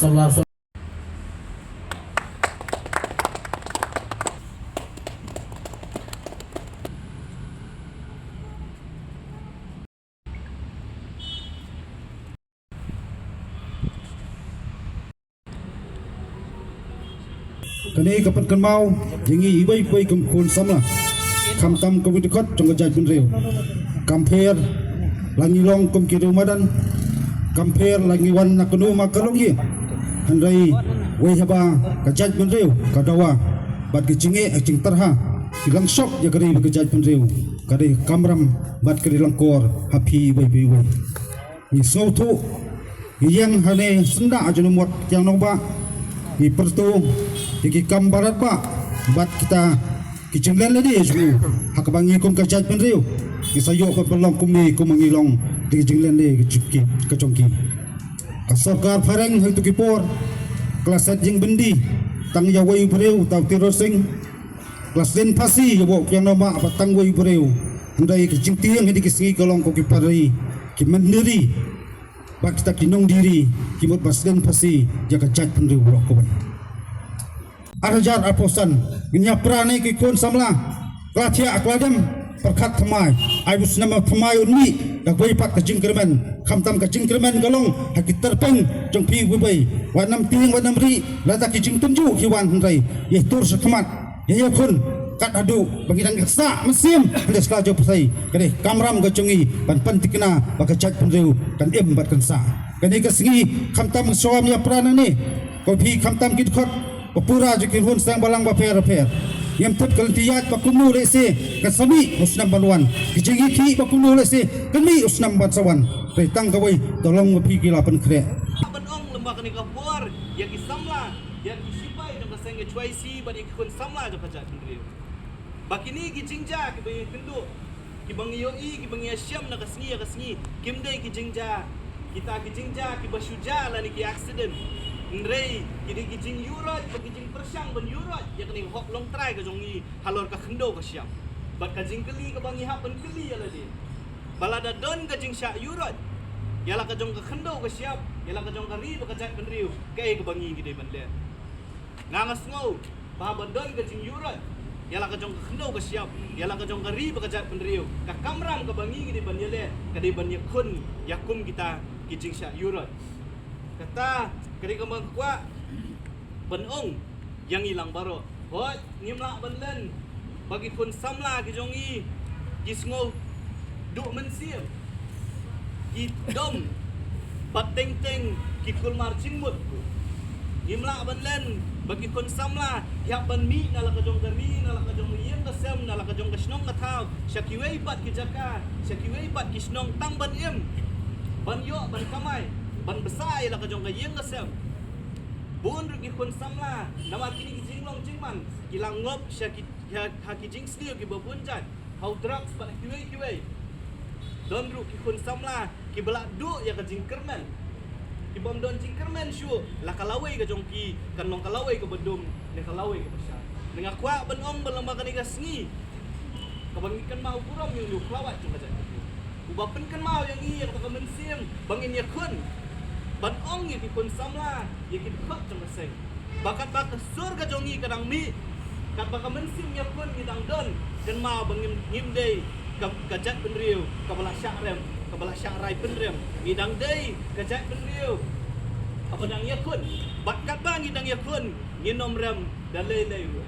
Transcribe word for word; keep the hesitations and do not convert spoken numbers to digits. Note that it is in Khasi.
Samla. Kane ka pynkynmaw ïa ngi iwei pa iwei kum khun samla, khamtam ka wei dkhot jong ka jaitbynriew. Kam pher la ngi long kum ki riew madan, kam pher la ngi wan na kano ma ka longïing. Hynrei wei haba ka jaitbynriew ka dawa bad ka jingeh ka jingtyrha, ki langshop ïa ka ri bad ka jaitbynriew, ka dei ka kamram bad ka dei langkor ha phi iwei pa iwei. Ngi sngewthuh, ngi ïeng hangne syndah jong u mot Kiang Nangbah, ngi pyrto ïa ki kam barat bah bad kita ki jingleh lade jong u. Ha kaba ngi kum ka jaitbynriew ngi sa ïoh ban pynlong kumne kum ma ngi long da ki jingleh lade ka jong ki, ka jong ki. Ka sorkar phareng ha kito ki por ka la set ïing byndi tang ïa wei u briew, uta u Tirot Sing. Ka la sdien phasi ïa u Kiang Nangbah bad tang wei u briew. Hynrei ka jingtieng ha kine ki sngi ka long ko ki para ri, ki mynder ri bad kita ki nongdie ri, ki mut ba sdien phasi ïa ka jaitbynriew baroh kawei. Ar hajar arphew san ngin ïa pra ne ki khun samla. Ka la thiah ka la dem, pyrkhat thymmai. Ai u snem thymmai un mih da kawei pat ka jingkyrmen. Khamtam ka jingkyrmen ka long ha ki tyrpeng jong phi iwei pa iwei. Wat nym tieng, wat nym rieh, lada ki jingtynjuh ki wan, hynrei ïa tur sha khmat, ïa ïakhun kat haduh ba ngi dang ïa sah mynsiem. Hynrei sla jong phi, ka dei ka kamram ka jong ngi ban pynthikna ba ka jaitbynriew kan im bad kan sah. Kane ka sngi khamtam shuwa ïa pra nangne, ko phi khamtam ki dkhot ba pura jong ki khun seng balang bapher bapher. Ngim tip ka lynti ïaid ba kumno lehse kan sa mih u snem ban wan, ki jingïakhih ba kumno lehse kan mih u snem ban sa wan. Hynrei tang kawei, to long ma phi ki la pynkhreh. Ban ong lyngba kane ka por ïa ki samla, ïa ki shipai jong ka seng H Y C bad ïa ki khun samla jong ka jaitbynriew, ba kine ki jingjia kiba ngi kynduh, kiba ngi ïohi, kiba ngi ïashem na ka sngi ïa ka sngi, kim dei ki jingjia, kita ki jingjia kiba shu jia lane ki accident. Hynrei ki dei ki jingïuhroit bad ki jingpyrshang ban ïuhroit ïa kane ka hok longtrai ka jong ngi halor ka khyndew ka shyiap. Bad ka jingkylli kaba ngi hap ban kylli ïa lade, ba lada don ka jingshah ïuhroit ïa la ka jong ka khyndew ka shyiap, ïa la ka jong ka ri bad ka jaitbynriew, kaei kaba ngi ngi dei ban leh? Nga, nga sngew ba haba don ka jingïuhroit ïa la ka jong ka khyndew ka shyiap, ïa la ka jong ka ri bad ka jaitbynriew, ka kamram kaba ngi ngi dei ban ïaleh ka dei ban ïakhun ïa kum kita ki jingshah ïuhroit. Kata ka dei kaba nga kwah ban ong ïa ngi lang baroh. Hooid, ngim lah ban len ba ki khun samla ki jong ngi ki sngew duh mynsiem, ki dom bad teng teng ki kulmar jingmut. Ngim lah ban len ba ki khun samla ki hap ban mih na la ka jong ka ri, na la ka jong ka ïing ka sem, na la ka jong ka shnong ka thaw, sha kiwei pat ki jaka, sha kiwei pat ki shnong tang ban im, ban ïoh ban kamai, ban bsa ïa la ka jong ka ïing ka sem. Bun ruh ki khun samla namar kine ki jinglong jingman ki la ngop sha ki, ha, ha ki jingsniew kiba bun jait, ha u drugs bad ha kiwei kiwei. Don ruh ki khun samla kiba la duh ïa ka jingkyrmen, kibym don jingkyrmen shuh, la ka lawei ka jong ki kan long ka lawei kaba dum ne ka lawei kaba shai. Nga kwah ban ong ba lyngba kane ka sngi kaba ngi kynmaw burom ïa u khlawait jong ka jaitbynriew, uba pynkynmaw ïa ngi ïa kata ka mynsiem ba ngin ïakhun, ban ong ïa ki khun samla, ïa ki dkhot jong ka seng, ba katba ka sur ka jong ngi ka dang mih, katba ka mynsiem ïakhun ngi dang don, kynmaw ba ngim, ngim dei ka, ka jaitbynriew kaba la shah rem, kaba la shah rai pynrem. Ngi dang dei ka jaitbynriew kaba dang ïakhun, bad katba ngi dang ïakhun ngin ym rem da lei lei ruh.